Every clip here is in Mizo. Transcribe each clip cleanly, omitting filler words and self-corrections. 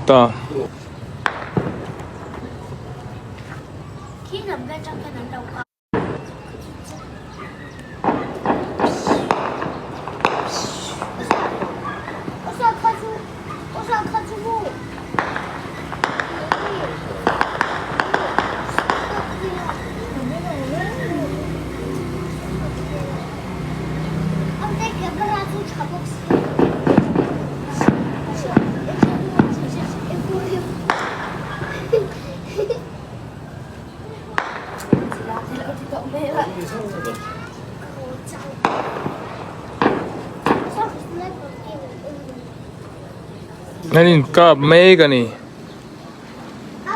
Ta. An inkap mek a ni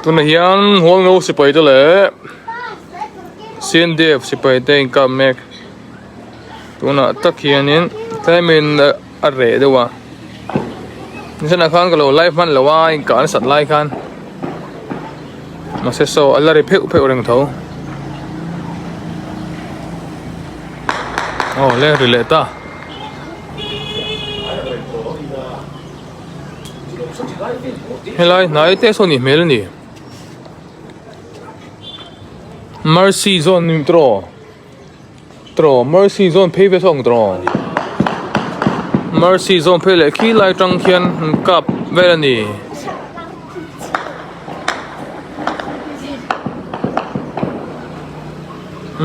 tunah hian hualngo sipai te leh cndf sipai te inkap mek tunah tak hianin tlemin a reh deuh a nichhinah khan ka lo live hman lo a inkah nasat lai khan mahse saw a la ri pheuh pheuh reng tho aw le ri leh ta. Helai hnai te saw ni hmel a ni Mercy zawn ni tawh tawh Mercy zawn phei ve saw ang tawh Mercy zawn phei leh khi lai tang khian an kap vel a ni.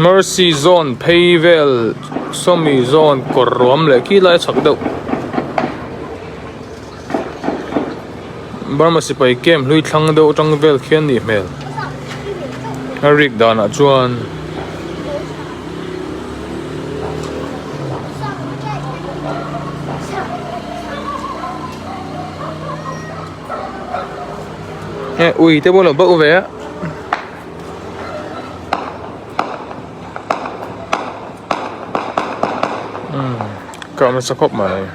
Mercy zawn phei vel sawmi zawn kawr ruam leh khi lai chhak deuh Burma sipai camp hlui thlang deuh atang vel khian nih hmel a rik danah chuan. Ui te pawh a lo bauh ve a. Kah hmasa khawp mai.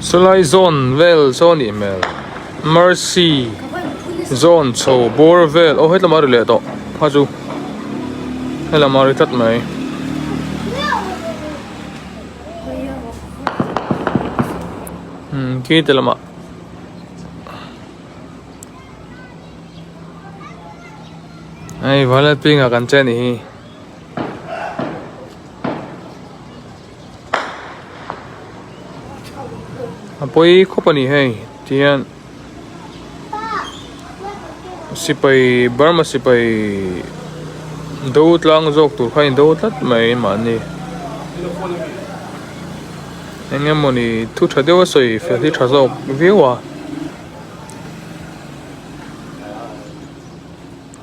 Sawlai zawn vel saw a nih hmel mercy zawn chho bawr vel aw hetlama a ri leh tawh kha chu helam a ri tlat mai. Khi te lamah. Hei Vanlalpinga kan che anih hi. A pawi khawp a ni hei tihian sipai Burma sipai do tlang zawk tur kha a in do tlat mai mahni. Eng emawni thu tha deuh a sawi fel hi tha zawk viau a.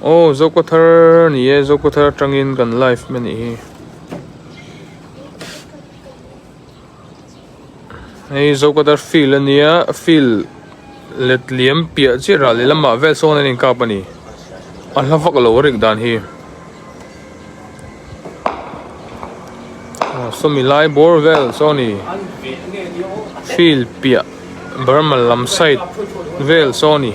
Aw Zokhawthar ni e Zokhawthar atangin kan live mai a nih hi. Hei Zokhawthar field a nia field let liam piah chiah ral lehlamah vel sawn an inkap a ni. A hla vak lo a rik dan hi. Sawmi lai bawr vel saw ni field piah Burma lam side vel saw ni.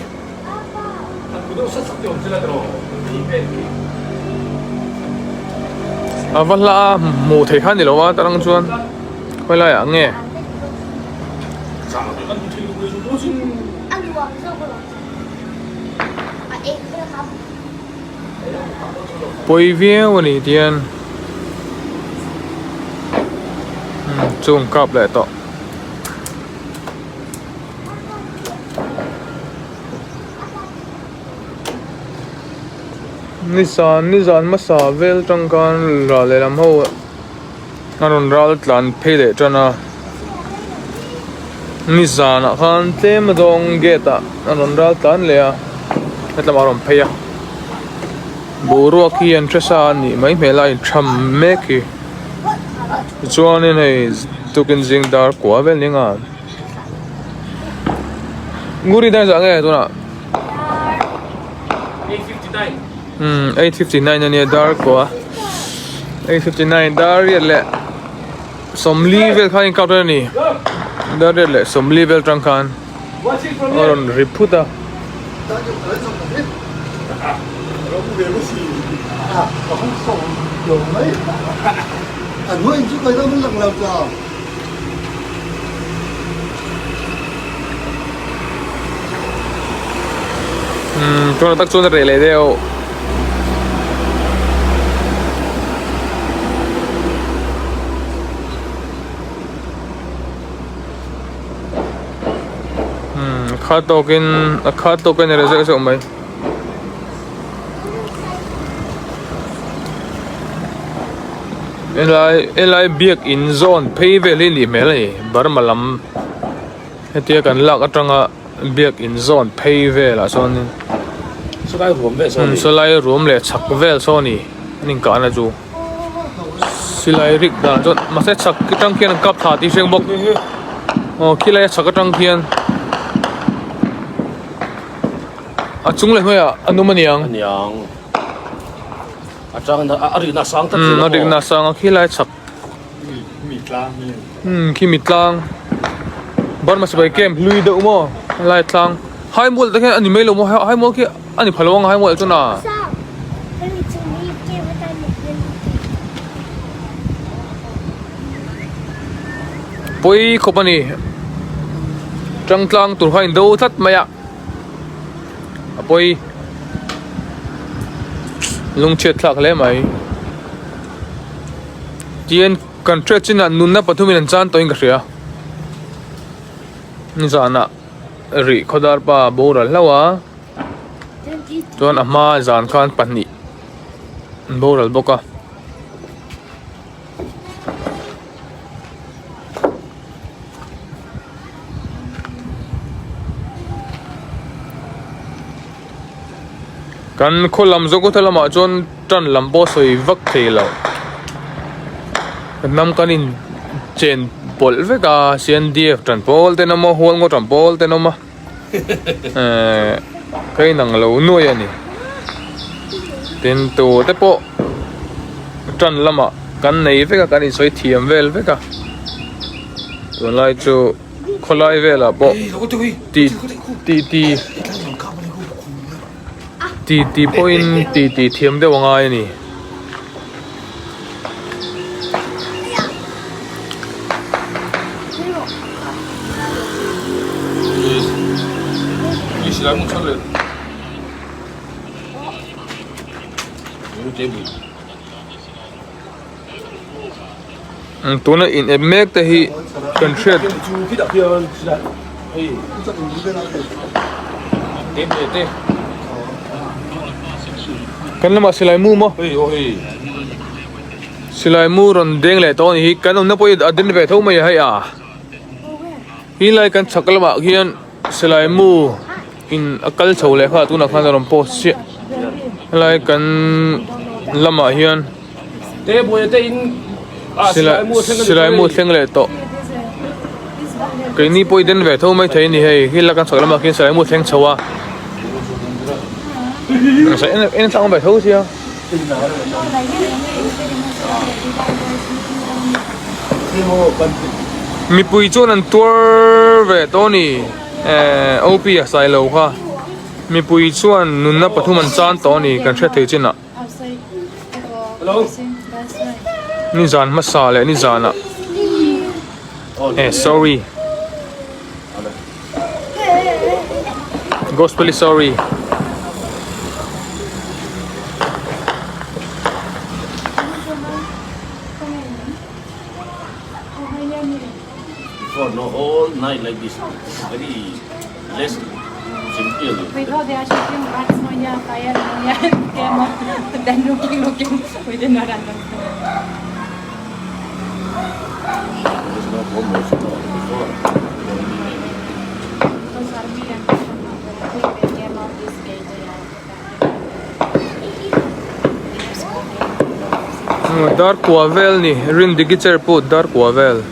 A va hla a hmuh theih kha a ni lo a tarang chuan khawi laiah nge. Pawi viau a ni tihian chung kap leh tawh. Nizan nizan hmasa vel tang khan ral lehlam ho. A rawn ral tlan phei leh tan a nizanah khan tlem a zawng gate ah a rawn ral tlan leh a hetlamah a rawn phei a boruak hi an hre sa a nih mai hmel a a intham mek hi tichuanin hei tukin zing dar kua vel ni anga Nguri dar zah nge tunah umm 8:59 ania dar kua 8:59 dar riat leh sawmli vel khan in kap a ni dar riat leh sawmli vel tang khan a rawn ri phut a. Umm tunah tak chuan a reh leh deuh. Umm a khat tawkin a khat tawkin a reh zeuh zeuh mai. Helai helai biak in zawn phei vel hi a nih hmel a ni Burma lam hetia kan lak atanga biak in zawn phei velah sawnin sawlai ruam leh chhak vel saw a ni an inkahna chu silai rik dan chuan mahse chhak atang khian an kap thla tih hriat bawk aw khilai a chhak atang khian. A chung leh hnuaiah a num aniang. Aniang. A chang a rihna sang tak A rihna sang a khi lai chhak. Mi tlang hi. Umm khi mi tlang. Burma sipai camp hlui deuh maw lai tlang. Haimual te khian a ni mai lo maw haimual khi a ni pha lo ang haimual chuan a. Pawi khawp a ni. Tangtlang tur kha a indo tlat mai a. A pawi lungchhiat thlak hle mai tin kan hriat chinah nunna pathumin an chan tawhin ka hria nizanah rih khawdar pa boral hlauh a chuan a hma zan khan pahnih an boral bawk a. Kan khaw lam zawk kawt lamah chuan tan lam pawh sawi vak thei lo hnam kan in chen pawlh vek a C N D F tan pawl te an awm a hual ngaw tan pawl te an awm a ehh ka inang lo nuai a ni tin tur te pawh tan lamah kan nei vek a kan insawi thiam vel vek a tunlai chu khawlai velah pawh ti ti ti ti ti pawhin ti ti thiam deuh a ngai a ni. Tuna in ep mek te hi kan hriat kan lamah silai mu maw silai mu rawn deng leh tawh a ni hi kan awmna pawh hi a den ve tho mai a hei a helai kan chhak lamah khian silai mu in a kal chho leh kha tunah khan a rawn post chiah helai kan lamah hian silai mu thleng leh tawh keini pawh i den ve tho mai thei a ni hei helai kan chhak lamah khian silai mu thleng chho a en tlang ve tho sia. Mipui chuan an tuar ve tawh a ni. Ehh OP a sai lo kha mipui chuan nunna pathum an chan tawh a ni kan hriat thei chin ah nizan hmasa leh nizan ah eh sorry gospel is sorry. Before no all night like this very less simple. We thought they are shooting rats moya, fire moya, camera, then looking, looking, we did not understand. Dar kua vel ni Rindiki chair pawh dar kua vel.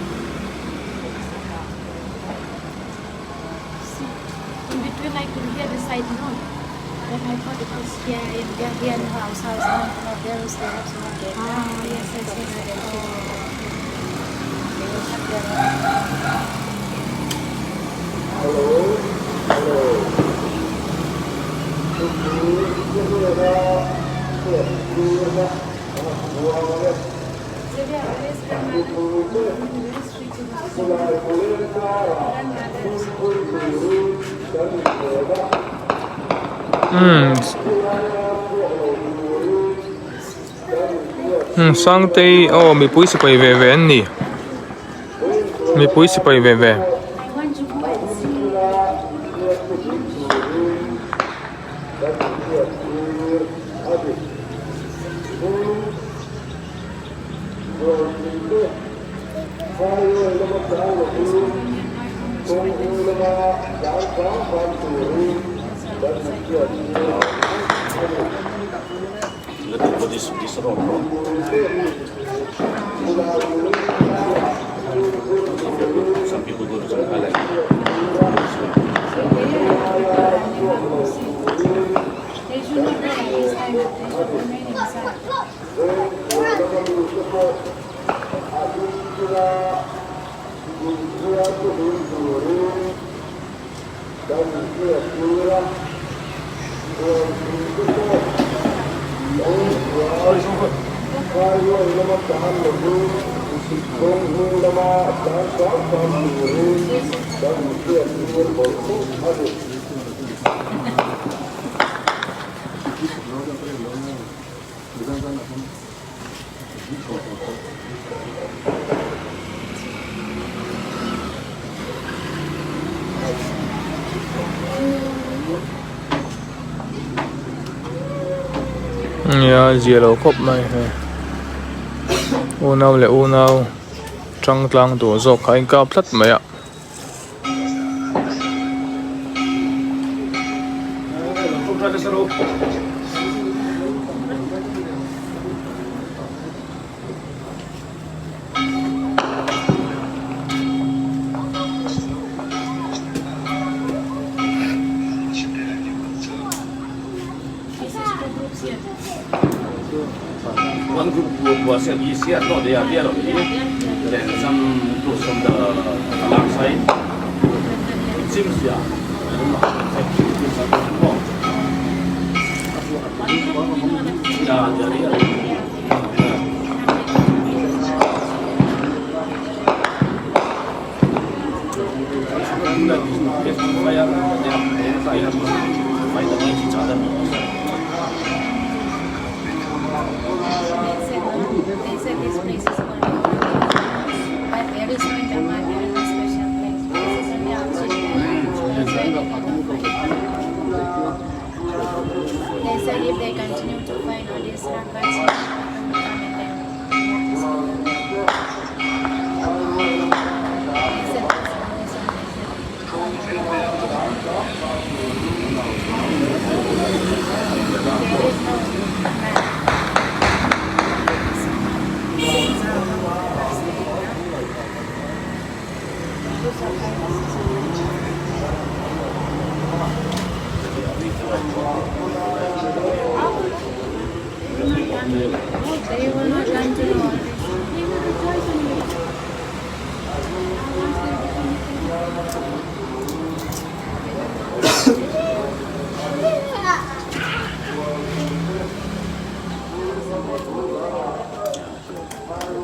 Umm Sangtei aw mipui sipai ve ve an ni mipui sipai ve ve. Nia zia lo khawp mai hei unau leh unau tang tlang tur zawk kha a inkap tlat mai a.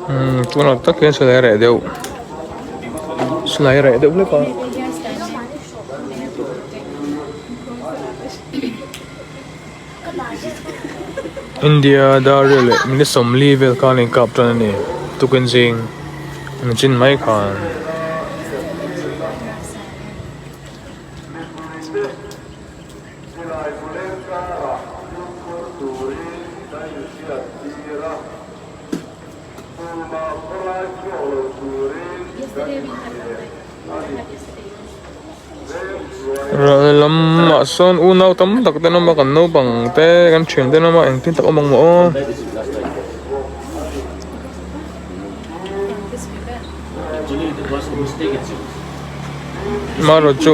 Umm tunah tak hian silai reh deuh silai reh deuh hlek a. India dar leh minute 40 vel khan a inkap tan a ni tukin zing chin mai khan. Lamah sawn unau tam tak te an awm a kan naupang te kan thian te an awm a engtin tak awm ang maw aw. Marawh chu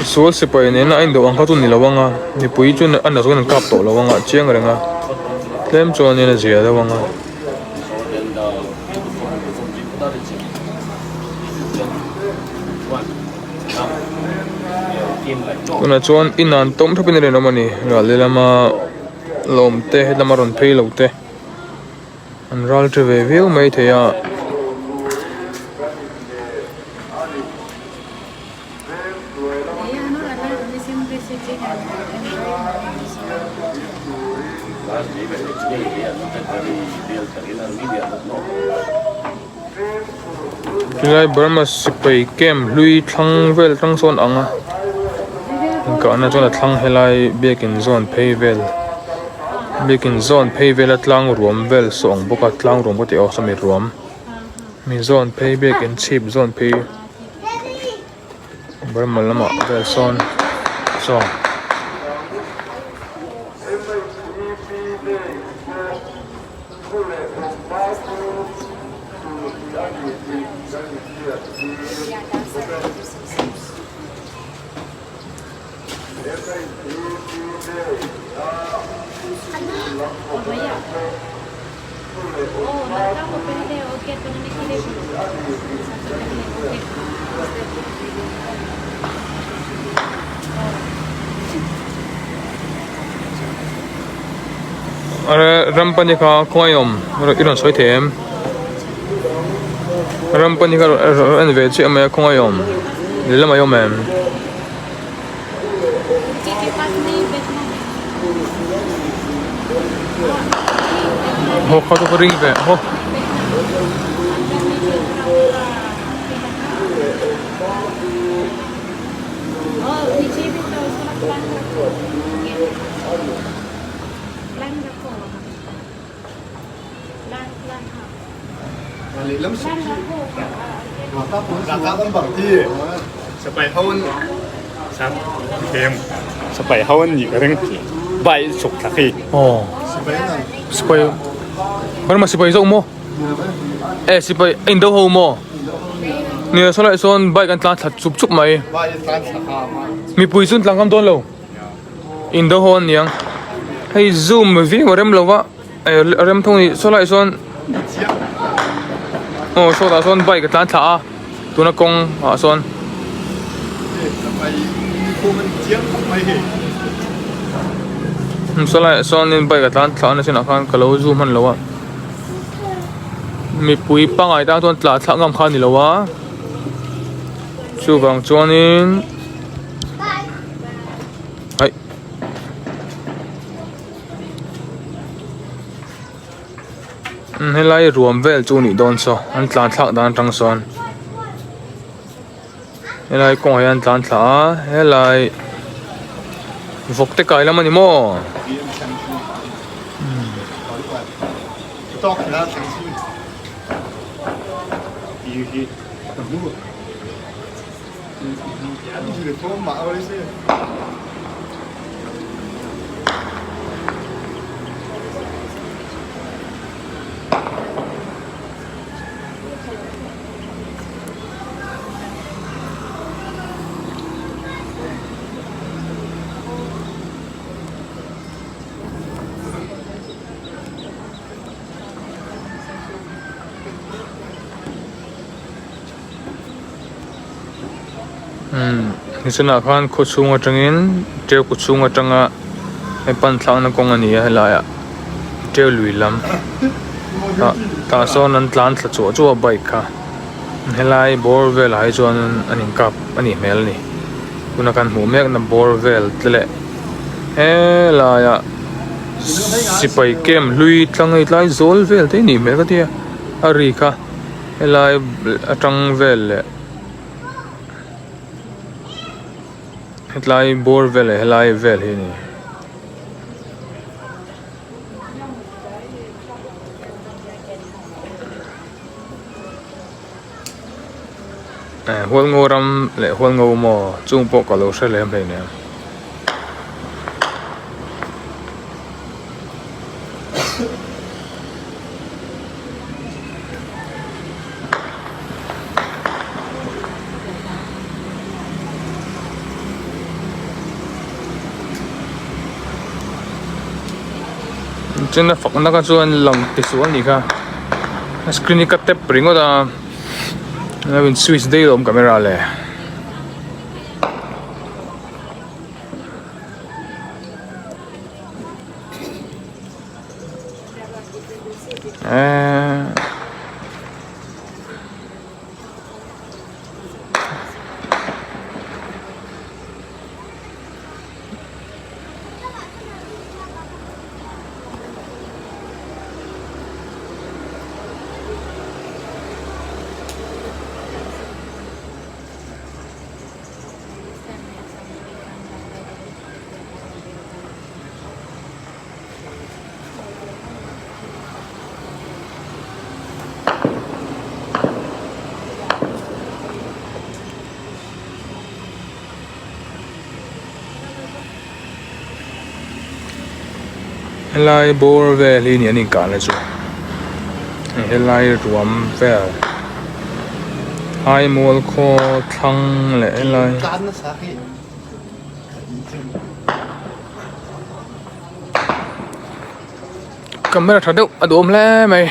sual sipai nena a induh ang kha chu ni lo ang a mipui chu a na zawkin an kap tawh lo ang a chiang reng a tlem chuanin a zia deuh ang a. Tunah chuan in an tawm thapin a rinawm a ni ral lehlam a lawm te hetlama rawn phei lo te. An ral ṭha ve viau mai thei a. Tunlai Burma sipai camp hlui thlang vel atang sawn ang a inkahna chuan a thlang helai biakin zawn phei vel. Biakin zawn phei vela tlang ruam vel saw ang bawk a tlang ruam ka tih aw sawmi ruam mi zawn phei biakin chhip zawn phei Burma lamah vel sawn saw. Ram pani kha khawngaih awm i rawn sawi thei em ram pani kha rawn en ve chiah mai a khawngaih awm lehlam a awm em. Haw kha chu ka ring ve haw. Aw sipai Burma sipai zawk maw e sipai a indo ho maw nia sawlai sawn bike an tlan thla chup chup mai mipui chu an tlan ngam dawn lo indo ho an niang hei zoom viau a rem lo va. A rem thung a ni saw laiah sawn aw sawtah sawn bike a tlan thla a tuna kawng ah sawn. Saw laiah sawnin bike a tlan thla a chinah khan ka lo zoom hman lo a mipui pangngai tan chuan tlan thlak ngam kha a ni lo a chuvang chuanin aih. Helai ruam vel chu nih dawn saw an tlan thlak dan atang sawn helai kawngah hian an tlan thla a helai vawk te kai lam a ni maw. Umm nichinah khan khaw chhung atangin teu kaw chhung atanga hei pan thlakna kawng a ni a helaiah teu lui lam ah tah sawn an tlan thla chuah chuah a bike kha helai bawr velah hi chuan an inkap a nih hmel a ni tuna kan hmuh mek na bawr vel te leh helaiah sipai camp hlui tlang hei tlai zawl vel te a nih hmel ka ti a a ri kha. Helai atang vel leh hetlai bawr vel leh helai vel hi a ni. Eh hualngo ram leh hualngo maw chung pawh ka lo hre lem hleinem. Chen a fakna kha chuan lang ti sual anih kha a screen hi ka tap ringawt a a in switch daih alawm camera le. Eeee. Helai bawr vel hi ni an inkahna chu helai ruam vel Aimawl khaw thlang leh helai. Camera tha deuh a duhawm hle mai.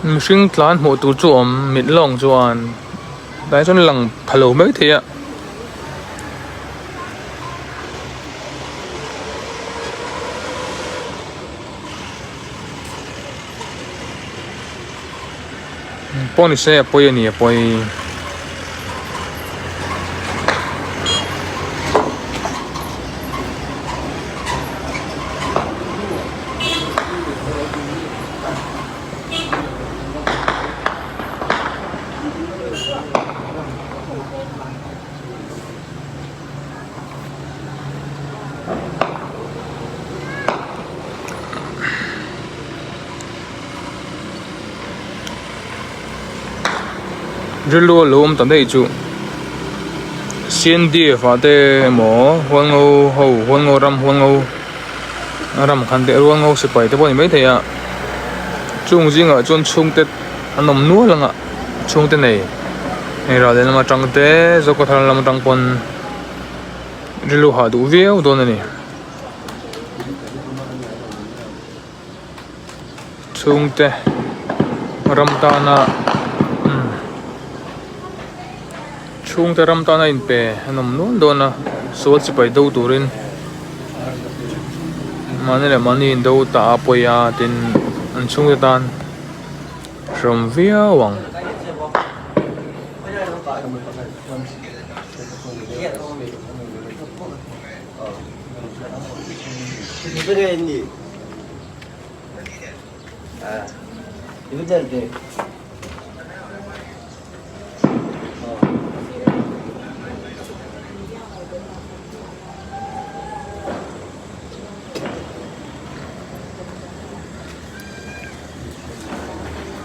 Mihring tlan hmuh tur chu awm mit lawng chuan tlai chuan lang pha lo mai thei a. Pawh ni se a pawi a ni a pawi. Rilru a lo awm ta daih chu CNDF ah te emaw hualngo ho hualngo ram hualngo ram khan te rualngo sipai te pawh a ni maithei a chung zingah chuan chhungte an awm nual ang a chhungte nei hei ral lehlam atang te zokhawthar lam atang pawn rilru hah duh viau dawn a ni. Chhungte ram tana umm chhungte ram tana inpe an awm nual dawn a sual sipai do turin mahni leh mahni in do ta a pawi a tin an chhungte tan hreawm viau ang.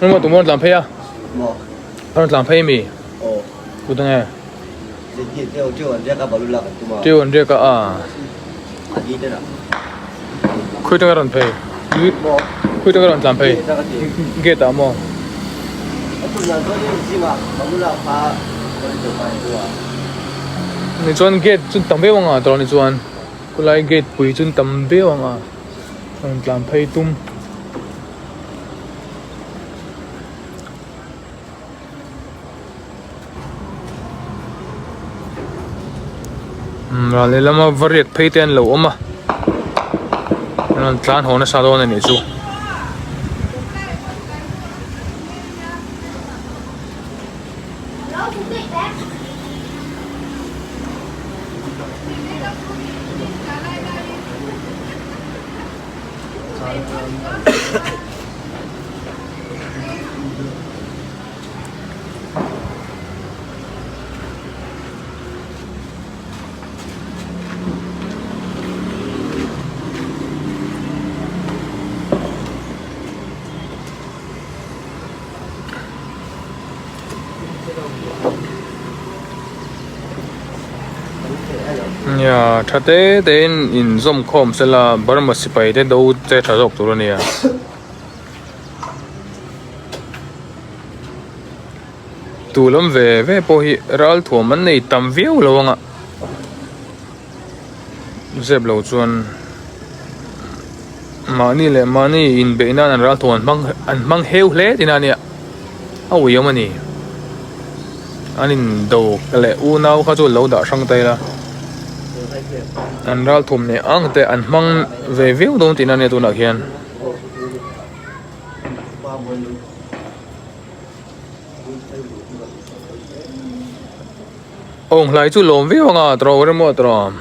Engmaw tum rawn tlan phei a? Rawn tlan phei mi? Kut ange? Tiu an riak a a. Khawi tanga rawn phei? Khawi tanga rawn tlan phei? Gate ah maw? Ni chuan gate chu tam viau anga tawh ni chuan khulai gate pui chu tam viau anga rawn tlan phei tum. Umm ral lehlam a va riak phei te an lo awm a an tlan haw nasa dawn a nih chu. Tha te te in inzawm khawm sela Burma sipai te do te tha zawk tur a nia. Tu lam ve ve pawh hi ral thuam an nei tam viau lo ang a zep lo chuan mahni leh mahni inbeih nan an ral thuam an hmang an hmang heu hle tihna a nia a ui awm a ni an indo leh unau kha chu lo dah hrang ta ila an ral thuam leh ang te an hmang ve viau dawn tihna a nia tunah khian. Awnghlai chu lawm viau anga tawrh remaw tawrh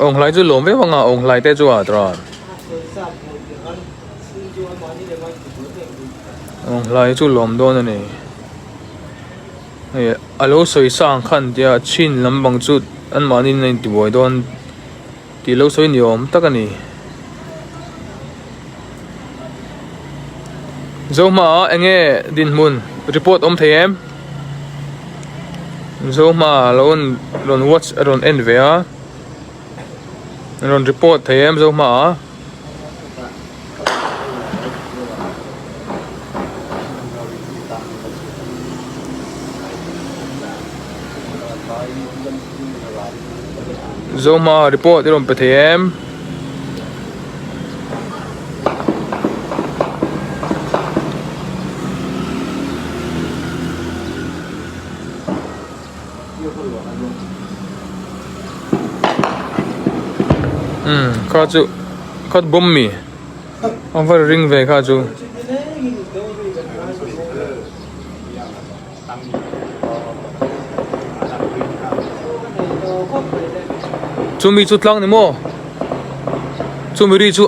awnghlai chu lawm viau anga awnghlai te chu a tawrh awnghlai chu lawm dawn a ni hei a lo sawi sa ang khan tia chhin lampang chu anmahni in a intibuai dawn. Tih lo sawi ni awm tak a ni. Zohma enge dinhmun report awm thei em? Zohma lo rawn watch a rawn en ve a, rawn report thei em Zohma a? Zohma report i rawn pe thei em? Umm kha chu khat bawm mi a va ring ve kha chu. Chumi chu tlang ni maw? Chumi ri chu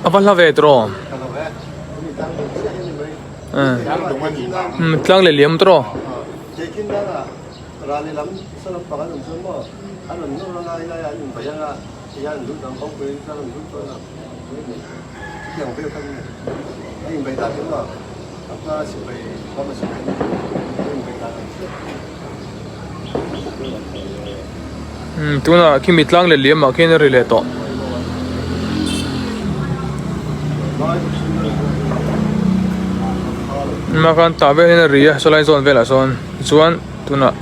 a va hla ve tawh. Umm tlang leh liam tawh. Umm tunah khimi tlang leh liam ah khian a ri leh tawh. Hma khan tah vel hian a ri a sawlai zawn velah sawn chuan tunah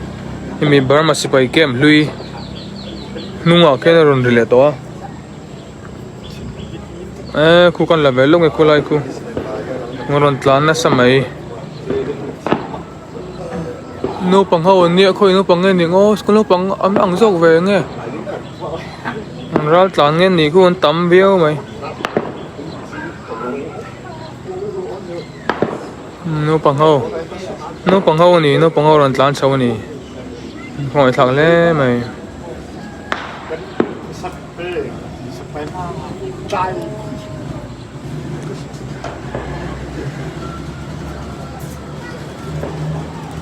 hemi Burma sipai camp hlui hnungah khian a rawn ri leh tawh a. Eee khu kan la ve lawk nge khulai khu rawn tlan nasa mai naupang ho an nia khawi naupang nge ni ang aw school naupang an ang zawk ve nge an ral tlan nge ni khu an tam viau mai naupang ho naupang ho a ni naupang ho rawn tlan chho a ni khawngaih thlak hle mai.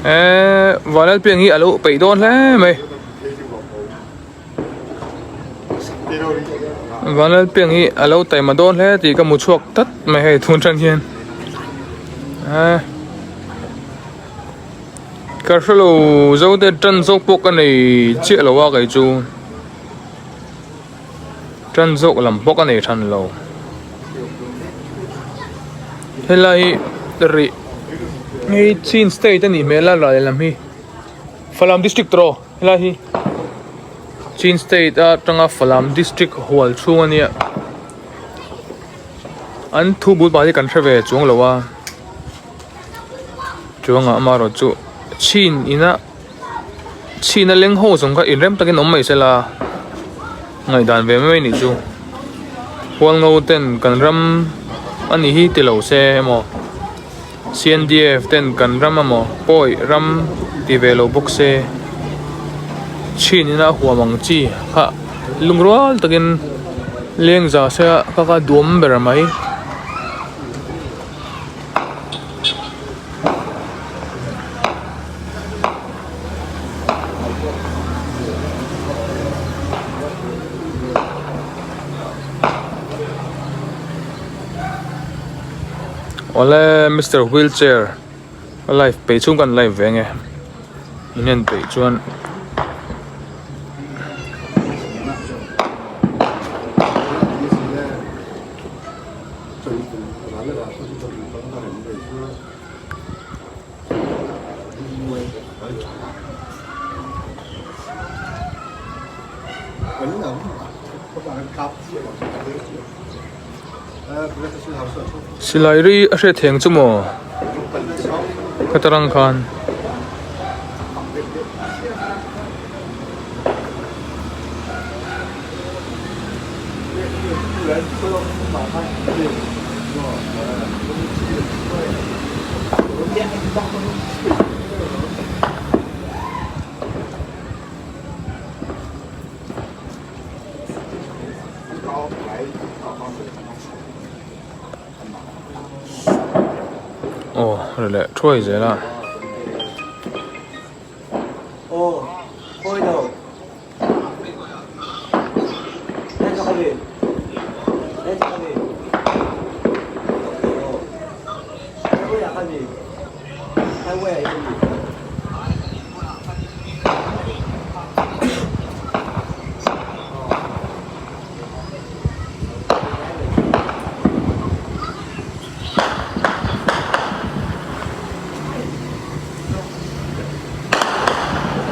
Eee Vanlalpiang hi a lo peih dawn hle mai Vanlalpiang hi a lo taima dawn hle tih ka hmu chhuak tlat mai hei tun tan hian eee. Ka hrelo zo te tan zawk pawh ka nei chiah lo a kei chu tan zawk lam pawh ka nei than lo helai hi rih hei chin state a nih hmel a ral lam hi Falam district tawh helai hi chin state atanga Falam district hual chhung a nia an thu bul pah hi kan hre ve chuang lo a. Chuangah amaherawh chu chhin ina chhin a leng ho zawng kha inrem takin awm mai sela ngaihdan ve mai nih chu Hualngo ten kan ram a nih hi ti lo se emaw C_N_D_F ten kan ram emaw pawi ram ti ve lo bawk se chhin ina huam ang chi kha lungrual takin leng za se a ka ka duam ber mai. Awle mister wheelchair a live peih chhung kan live ve ange in en peih chuan. Silai ri a hriat theng chu maw khata rang khan. Aw ri leh thuai zel a.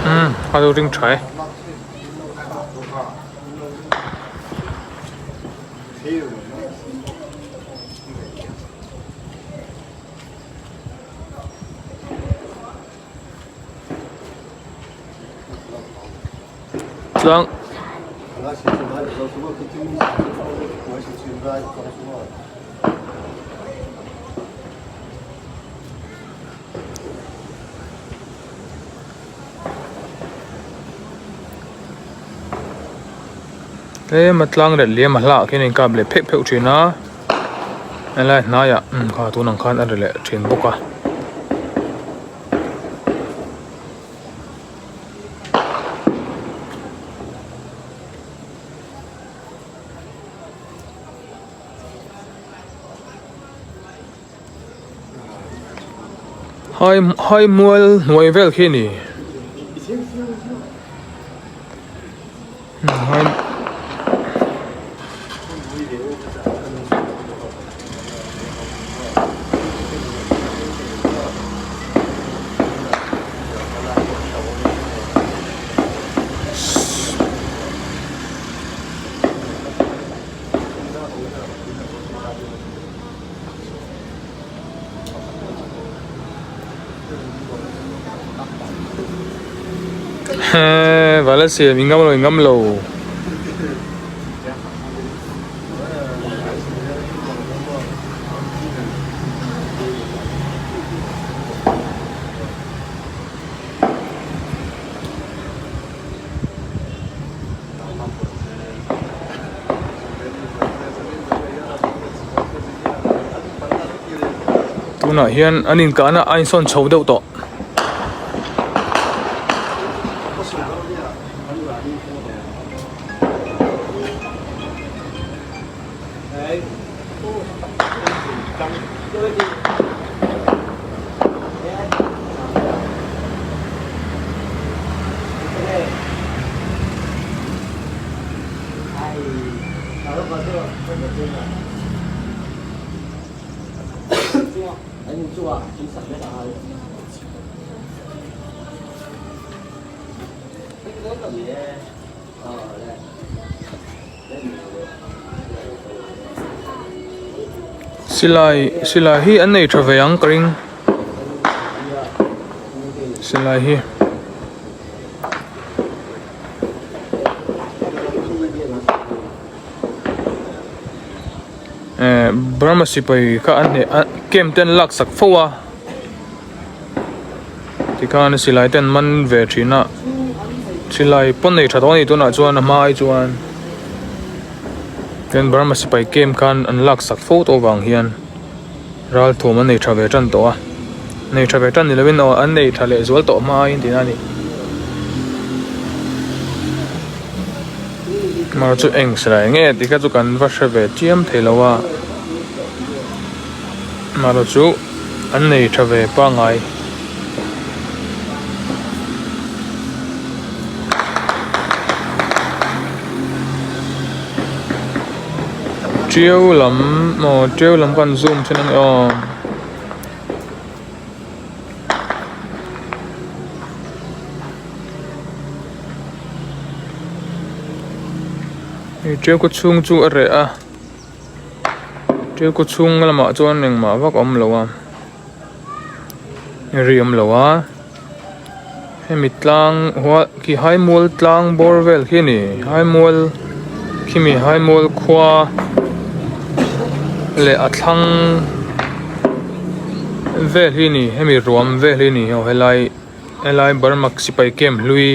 Umm a lo ring tha e. Tlang Tlem a tlang leh liam a hlahah khian a inkap leh pheuh pheuh thin a helai hnaiah umm kha tun ang khan a ri leh thin bawk a. Hai hai mual hnuai vel khi a ni hai Hee vala siam i ngam lo i ngam lo. Tunah hian an inkahna a insawn chho deuh tawh. Silai silai hi an nei tha ve ang ka ring silai hi. Eh Burma sipai kha an hneh a camp te an lak sak fo a tikhan silai te an man ve thin a silai pawn nei tha tawh a ni tunah chuan a hma ai chuan chuan Burma sipai camp khan an lak sak fo tawh avang hian ral thuam an nei tha ve tan tawh a nei tha ve tan ni lovin aw an nei tha leh zual tawh hma aiin tihna a ni. Mar chu eng silai nge tih kha chu kan va hre ve chiam thei lo a mar chu an nei tha ve pangai. Tiau lam aw tiau lam kan zoom thin a ni aw. Hei tiau khaw chhung chu a reh a tiau khaw chhung lamah chuan engmah vak a awm lo a ri awm lo a hemi tlang hual khi haimual tlang bawr vel khi a ni haimual khimi haimual khua leh a thlang vel hi a ni hemi ruam vel hi a ni aw helai helai burma sipai camp hlui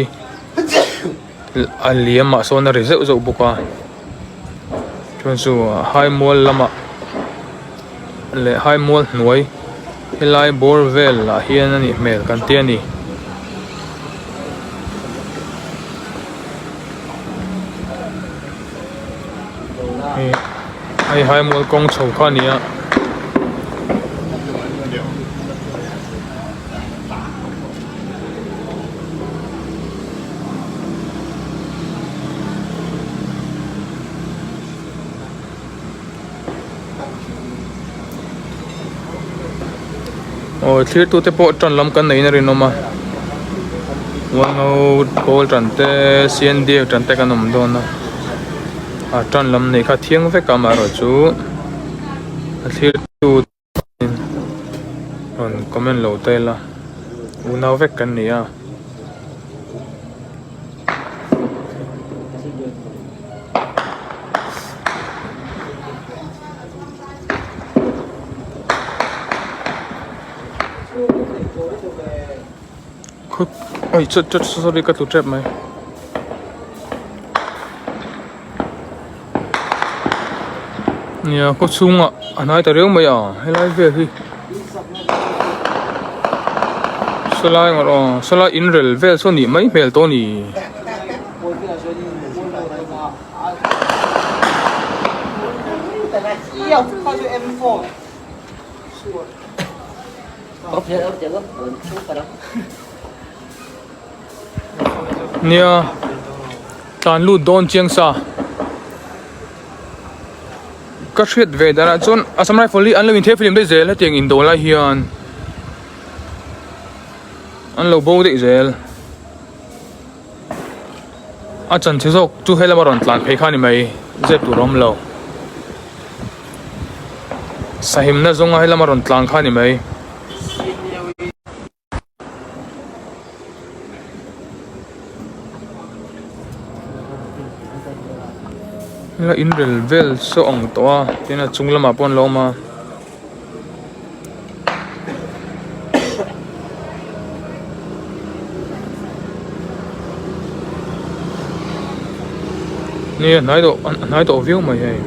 a liam ah sawn a ri zeuh zeuh bawk a chuan chu haimual lamah leh haimual hnuai helai bawr vel ah hian a nih hmel kan ti a ni. Hei haimual kawng chho kha a ni a. Aw thlir tute pawh tan lam kan neiin a rinawm a uango pawl tan te cndf tan te kan awm dawn a a tan lam neih kha a thiang vek a amaherawhchu a thlir tu rawn comment lo ta ila unau vek kan ni a. Oi chut chut sorry ka tlu tep mai. Nia khaw chhungah a hnai ta riau mai a helai vel hi sawlai ngawt aw sawlai in rel vel saw nih mai hmel tawh a ni. Nia tlan lut dawn chiang sa ka hriat ve danah chuan Assam Rifle hi an lo inthei film daih zel hetiang indo lai hian an lo bo daih zel. A chanchhe zawk chu helama rawn tlan phei kha a ni mai zep tur a awm lo sahimna zawnga helama rawn tlan kha a ni mai. Hela in rel vel saw ang tawh a tin a chung lamah pawh an lo awm a. Nia hnai tawh a hnai tawh viau mai hei.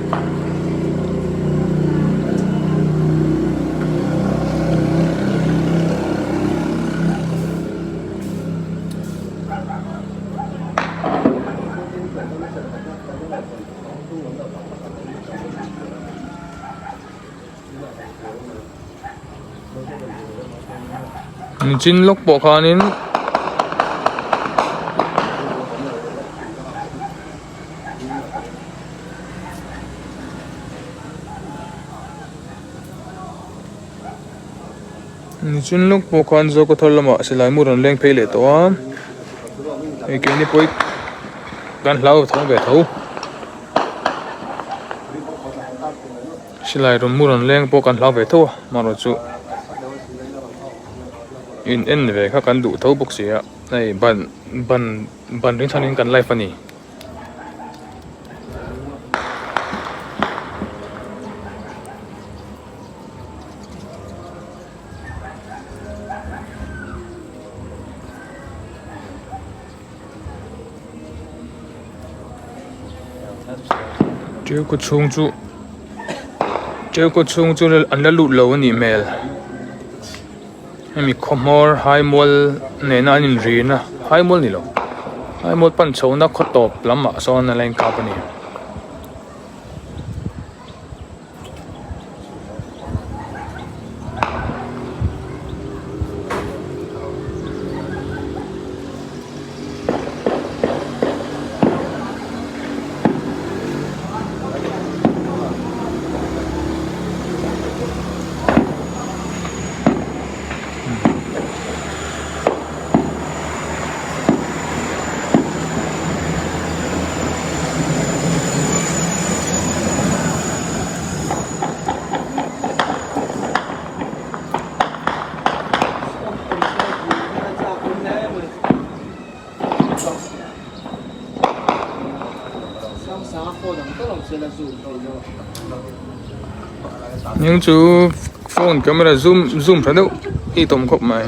Nichin lawk pawh khanin nichin lawk pawh khan Zokhawthar lamah silai mu rawn leng phei leh tawh a hei keini pawh hi kan hlau thawng ve tho. Silai rawn mu rawn leng pawh kan hlau ve tho a amaherawh chu in en ve kha kan duh tho bawk si a hei ban ban ban ring chhanin kan live a ni. Tiu kaw chhung chu tiu kaw chhung chu an la lut lo a nih hmel hemi khaw hmawr haimual nena an inrin a haimual ni lo haimual pan chhohna khaw tawp lamah sawn a la inkap a ni. Eng chu phone camera zoom zoom tha deuh hi tawm khawp mai.